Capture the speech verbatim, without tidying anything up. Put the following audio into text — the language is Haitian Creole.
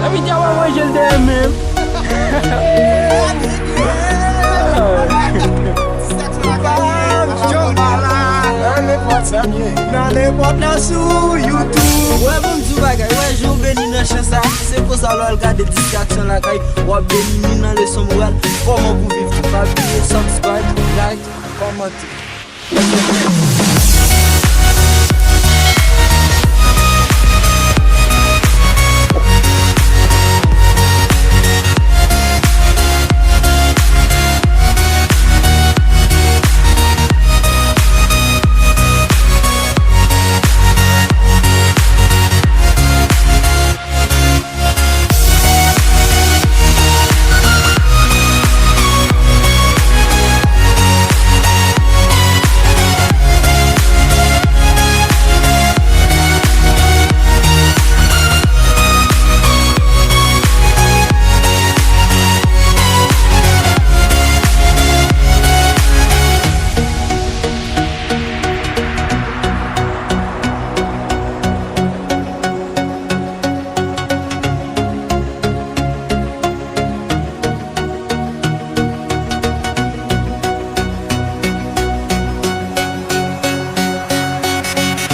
Sa vidya w ap manje l dèyè menm. Nan nenpòt sa m ye. Nan nenpòt la sou YouTube. Wè, ban m di w bagay, wè, jan w beni nan chan sa, se konsa lè w al gade distraksyon lakay, w ap beni, ni nan leson moral, kòman pou viv tou. Pa bliye subscribe, like, kòmante.